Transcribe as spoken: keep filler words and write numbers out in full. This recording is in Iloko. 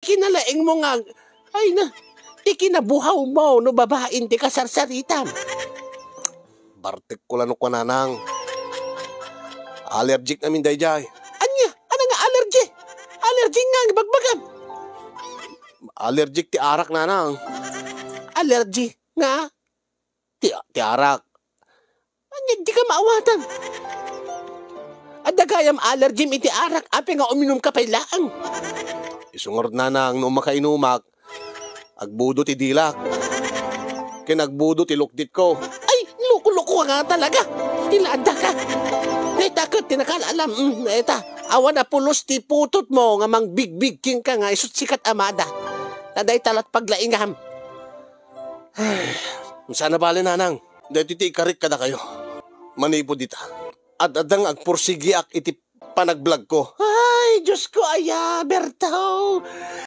kinalaingmo nga, ay na, ti kinabuhawmo no babain ti kasarsaritam. Bartekko la no kua, nanang. Allergic amin daydiay. Ania? Ania nga allergy? Allergy nga bagbagam? Allergic ti arak, nanang. Allergy nga? Ti, ti arak. Ania, dika maawatan. Adda gayam allergym iti arak, apay nga uminumka pay laeng? Isu ngarud, nanang, no makainumak, agbudo ti dilak. Ken agbudo ti lukditko. Ay, loko-loko ka nga talaga. Ti la addaka. Dayta ket ti nakaallam. Mm, dayta. Awan a pulos ti putotmo nga mangbigbig kenka nga isu't sikat a mada. Ta dayta la't paglaingam. Ay, saan a bale, nanang. Daytoy ti ikarik kadakayo. Manipud ita, ad-adda nga agpursigiak iti panagblagko. Ay, Diosko, aya, Berto.